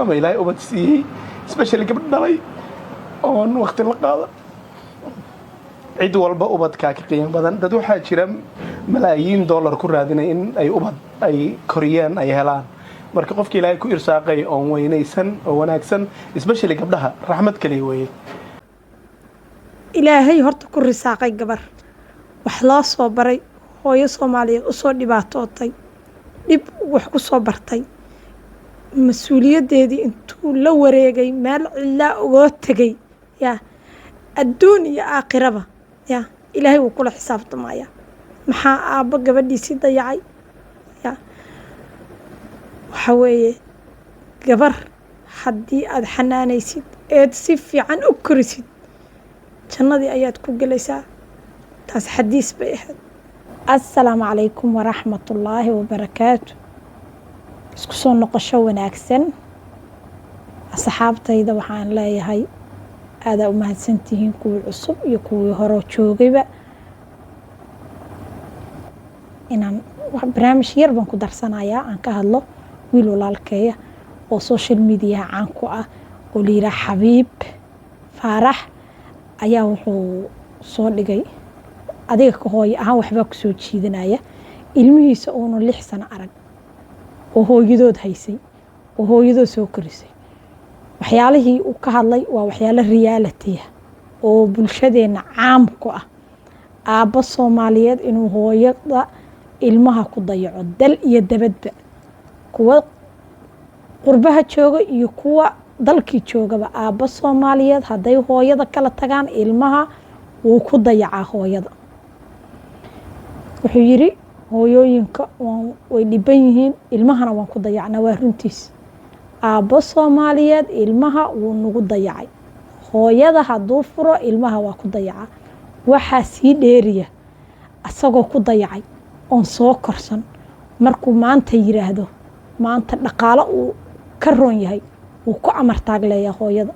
Ama Ilaahay ubad siiyey, especially gabadh dhalay oon waqti la qaada, cid walba ubadkaa ka qiimo badan. Dad waxaa jira malaayiin dollar ku raadinaya in ay ubad ay koriyaan ay helaan. Marka qofka Ilaahay ku irsaaqay oon weynaysan oo wanaagsan, especially gabdhaha, raxmad kaliya weeye. Ilaahay horta ku risaaqay gabar wax loo soo baray, hooyo Soomaaliyeed usoo dhibaatootay, dhib wax ku soo bartay, mas-uuliyaddeedii intuu la wareegay meel cidlaa ugoo tegay, yaa adduun iyo aakhiraba yaa Ilaahay wuu kula xisaabtamaya. Maxaa aabbo gabadhiisii dayacay? Yaa waxaa weeye, gabar haddii aada xanaanaysid eed si fiican u korisid, jannadii ayaad ku gelaysaa. Taas xadiis bay ahayd. Assalaamu calaykum waraxmatullaahi wabarakaatu. Isku soo noqosho wanaagsan, asxaabtayda. Waxaan leeyahay aadaa u mahadsantihiin, kuwii cusub iyo kuwii horoo joogayba. Inaan barnaamij yar baan ku darsanayaa, aan ka hadlo wiil walaalkeeya oo social mediaha caan ku ah oo la yidhaha Xabiib Faarax ayaa wuxuu soo dhigay, adiga ka hooyo ahaan waxbaa kusoo jiidanaya, ilmihiisa uuna 6 sano arag oo hooyadood haysay oo hooyadood soo korisay. Waxyaalihii uu ka hadlay waa waxyaalo reality ah oo bulshadeenna caam ku ah, aabbo Soomaaliyeed inuu hooyada ilmaha ku dayaco dal iyo dabadba, kuwa qurbaha jooga iyo kuwa dalkii joogaba. Aabbo Soomaaliyeed hadday hooyada kala tagaan, ilmaha wuu ku dayacaa hooyada. Wuxuu yidhi hooyooyinka way dhiban yihiin, ilmahana waan ku dayacnaa. Waa runtiis, aabbo Soomaaliyeed ilmaha wuu nagu dayacay. Hooyada hadduu furo, ilmaha waa ku dayacaa. Waxaa sii dheeriya, asagoo ku dayacay oon soo korsan, markuu maanta yiraahdo maanta dhaqaalo uu ka roon yahay, wuu ku amartaagleeyaa hooyada.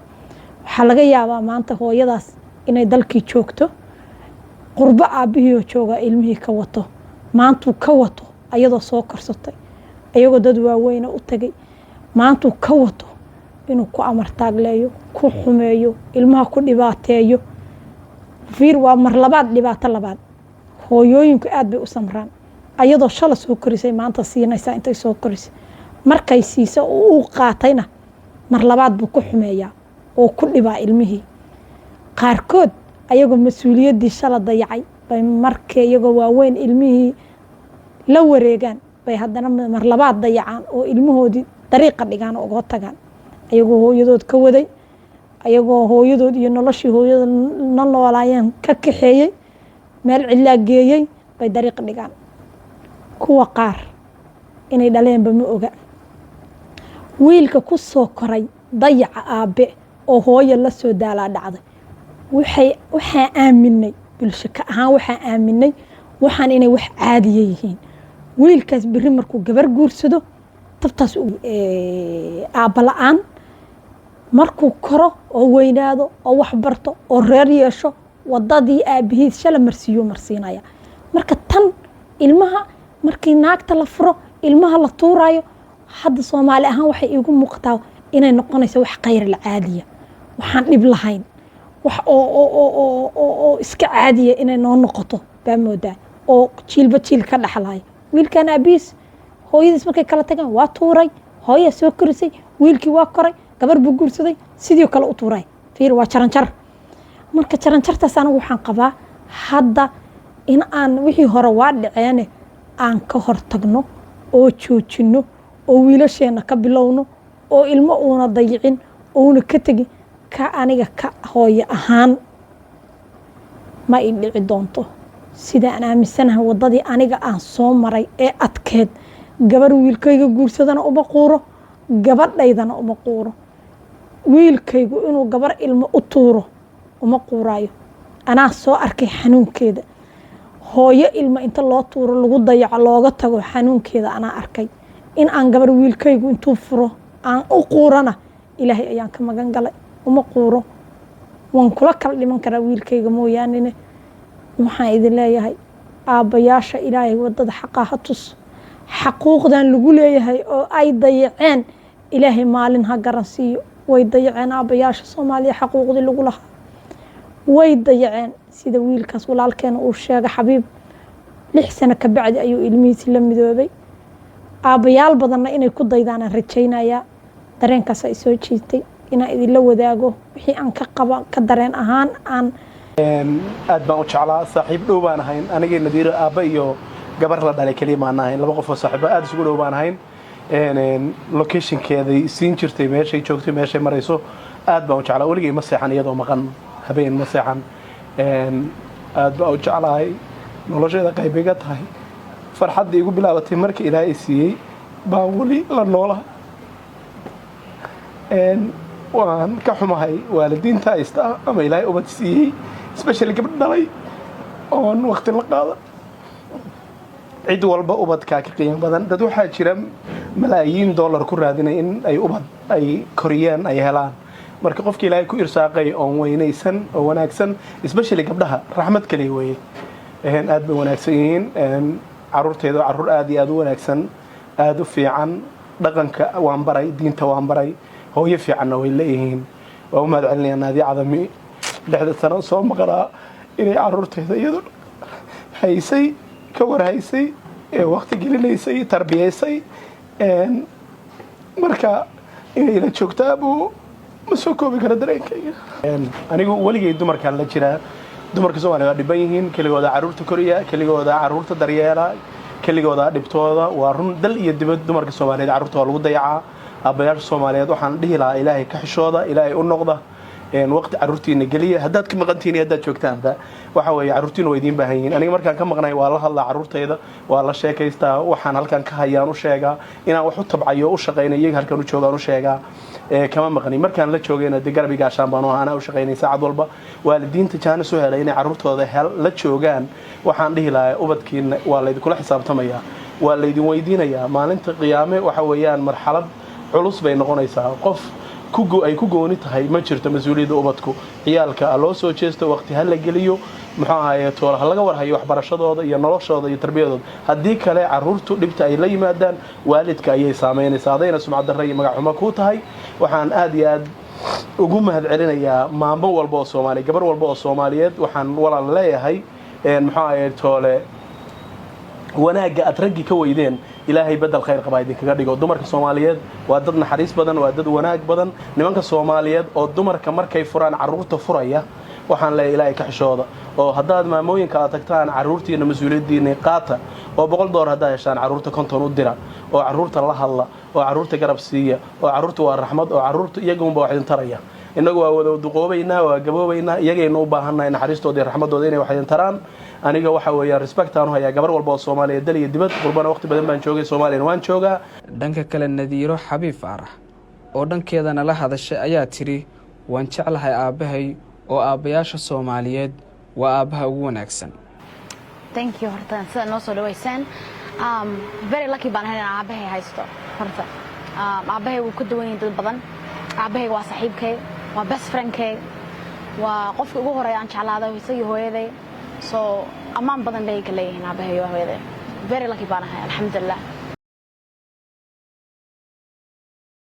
Waxaa laga yaabaa maanta hooyadaas inay dalkii joogto, qurbo aabbihii joogaa ilmihii ka wato. Maantuu ka wato ayadoo soo korsatay, ayagoo dad waaweyna u tagay, maantuu ka wato inuu ku amartaagleeyo, ku xumeeyo ilmaha, ku dhibaateeyo. Fiir, waa mar labaad, dhibaato labaad. Hooyooyinku aad bay u samraan, ayadoo shala soo korisay maanta siinaysaa intay soo korisay. Markay siisa oo uu qaatayna, mar labaad buu ku xumeeyaa oo ku dhibaa ilmihii. Qaarkood ayagoo mas-uuliyaddii shala dayacay bay markii iyagoo waaweyn ilmihii la wareegaan bay haddana mar labaad dayacaan oo ilmahoodii dariiqa dhigaan oo uga tagaan, ayagoo hooyadood ka waday, ayagoo hooyadood iyo noloshii hooyada na noolaayeen ka kaxeeyey, meel cidlaa geeyey bay dariiqa dhigaan. Kuwa qaar inay dhaleenba ma oga. Wiilka ku soo koray dayaca aabe oo hooyo la soo daalaa dhacday, waxaa aaminay bulsho ka ahaan, waxaa aaminay waxaan inay wax caadiya yihiin. Wiilkaas beri markuu gabar guursado, tabtaas aabba la-aan markuu koro oo weynaado oo wax barto oo reer yeesho, wadadii aabihiis shala marsiiyo marsiinaya. Marka tan ilmaha markii naagta la furo ilmaha la tuurayo, hadda Soomaali ahaan waxay iigu muuqataa inay noqonayso wax khayr alcaadiya, waxaan dhib lahayn, wax oo iska caadiya inay noo noqoto baa moodaa, oo jiilba jiil ka dhaxlaya. Wiilkan aabihiis hooyadiis markay kala tageen waa tuuray, hooyaa soo korisay. Wiilkii waa koray, gabar buu guursaday, sidii kale u tuuray. Fiir, waa jaranjar. Marka jaranjartaas anigu waxaan qabaa hadda in aan wixii hore waa dhaceene aan ka hortagno oo joojino oo wiilasheenna ka bilowno oo ilmo uuna dayicin ouna ka tegin. Ka aniga ka hooyo ahaan ma i dhici doonto sida aan aaminsanahay. Waddadii aniga aan soo maray ee adkeed, gabar wiilkayga guursadana uma quuro, gabadhaydana uma quuro. Wiilkaygu inuu gabar ilmo u tuuro uma quuraayo. Anaa soo arkay xanuunkeeda. Hooyo ilmo inta loo tuuro lagu dayaco, looga tago, xanuunkeeda anaa arkay. In aan gabar wiilkaygu intuu furo aan u quurana, Ilaahay ayaan ka magan galay, uma quuro. Waan kula kala dhiman karaa wiilkayga mooyaanine. Waxaan idin leeyahay, aabbayaasha Ilaahay wadada xaqaa ha tus, xaquuqdan lagu leeyahay oo ay dayaceen. Ilaahay maalin ha garan siiyo. Way dayaceen aabbayaasha Soomaaliya xaquuqdii lagu lahaa, way dayaceen. Sida wiilkaas walaalkeena uu sheegay, Xabiib, 6 sano ka bacdi ayuu ilmihiisi la midoobay. Aabbayaal badanna inay ku daydaan aan rajaynayaa. Dareenkaas ay soo jiitay inaan idinla wadaago wixii aan ka qaba ka dareen ahaan aan. Aad baan u jeclaa, saaxiib dhow baan ahayn. Anigii Nadiiro aabba iyo gabar la dhalay keliya maan ahayn, laba qof oo saaxiibo aad isugu dhow baan ahayn. Locationkeeday siin jirtay, meeshay joogtay, meeshay marayso. Aad baan u jeclaa. Weligay ma seexan iyadoo maqan, habeen ma seexan. Aad baan u jeclahay, nolosheeda qayb iga tahay. Farxadda igu bilaabatay marka Ilaahay siiyey baan weli la noolahay. Waan ka xumahay waalidiinta haysta ama Ilaahay ubad siiyey, especially gabadh dhalay oon waqti la qaada. Cid walba ubadkaa ka qiimo badan. Dad waxaa jira malaayiin dollar ku raadinaya in ay ubad ay koriyaan ay helaan. Marka qofka Ilaahay ku irsaaqay oon weynaysan oo wanaagsan, especially gabdhaha, raxmad kaliya weeye. Aad bay wanaagsan yihiin caruurteedu, caruur aad iyo aad u wanaagsan, aada u fiican. Dhaqanka waan baray, diinta waan baray, hooyo fiicanna way leeyihiin. Waa u mahad celinayaa Naadiya Cadami, 6da sano soo maqnaa inay caruurteeda iyadu haysay, ka warhaysay, ee waqti gelinaysay, tarbiyaysay. Marka inay la joogtaa buu ma soo koobi karo dareenkayga. Anigu weligay dumarkaan la jiraa. Dumarka Soomaaliya waa dhiban yihiin, keligooda caruurta koriya, keligooda caruurta daryeela, keligooda dhibtooda. Waa run, dal iyo dibad dumarka Soomaaliyeed carruurta waa lagu dayacaa. Aabbayaasha Soomaaliyeed waxaan dhihi lahaa: Ilaahay ka xishooda, Ilaahay u noqda, waqti caruurtiina geliya. Haddaad ka maqantihiin iyo haddaad joogtaanba, waxa weeye carruurtiina waa idiin baahan yihiin. Aniga markaan ka maqnay waa la hadlaa carruurtayda, waa la sheekaystaa, waxaan halkan ka hayaan u sheegaa, inaan wax u tabcayo, u shaqaynay, iyaga halkan u joogaan u sheegaa. Kama maqni. Markaan la joogayna dee garab igaashaan baan u ahaa, anaa u shaqaynay saacad walba. Waalidiinta jaanis u helay inay carruurtooda la joogaan, waxaan dhihi lahaa: ubadkiina waa laydinkula xisaabtamayaa, waa laydin weydiinayaa maalinta qiyaame. Waxa weeyaan marxalad culus bay noqonaysaa. Qof ay ku gooni tahay ma jirto mas-uuliyadda ubadku. Ciyaalka loo soo jeesto, waqti ha la geliyo, muxuu ahaye, tool ha laga warhayo waxbarashadooda iyo noloshooda iyo tarbiyadooda. Haddii kale caruurtu dhibta ay la yimaadaan waalidka ayay saameynaysaa, adayna sumcad darra iyo magac xumo kuu tahay. Waxaan aad iyo aad ugu mahad celinayaa maamo walba oo Soomaaliya, gabar walba oo Soomaaliyeed. Waxaan walaal leeyahay, muxuu ahaye, toole, wanaagga aad raggii ka weydeen Ilaahay bedel khayr qabaa idinkaga dhigo. Dumarka Soomaaliyeed waa dad naxariis badan, waa dad wanaag badan. Nimanka Soomaaliyeed oo dumarka markay furaan carruurta furaya, waxaan leeyahay: Ilaahay ka xishooda, oo haddaad maamooyinka aad tagtaan carruurtiina mas-uuliyaddiina qaata, oo $100 haddaad heshaan carruurta 50 u dira, oo carruurta la hadla, oo carruurta garab siiya, oo carruurta waa raxmad, oo carruurta iyagunba wax idin taraya. Innagu waa wada duqoobaynaa, waa gaboobaynaa, iyagaynu u baahannahay naxariistooda iyo raxmadooda inay wax idin taraan. Aniga waxa weeyaan respect aan u hayaa gabar walba oo Soomaaliya, dal iyo dibad. Qurbana waqti badan baan joogay, Soomaaliyana waan joogaa. Dhanka kale, Nadiiro Xabiib Faarax oo dhankeedana la hadashay ayaa tidhi: "Waan jeclahay aabbahay, oo aabbayaasha Soomaaliyeed waa aabbaha ugu wanaagsan." Thank you. Horta sida noo soo dhaweyseen, very lucky baan ahay inaan aabbahay haysto. Horta aabbahay wuu ka duwan yahay dad badan. Aabbahay waa saaxiibkay, waa best friendkay, waa qofka ugu horeeya aan jeclaaday, isagii hooyaday. So ammaan badan bay ka leeyihiin aabbahay iyo hooyaday. Very lucky baan ahay, alxamdulilah.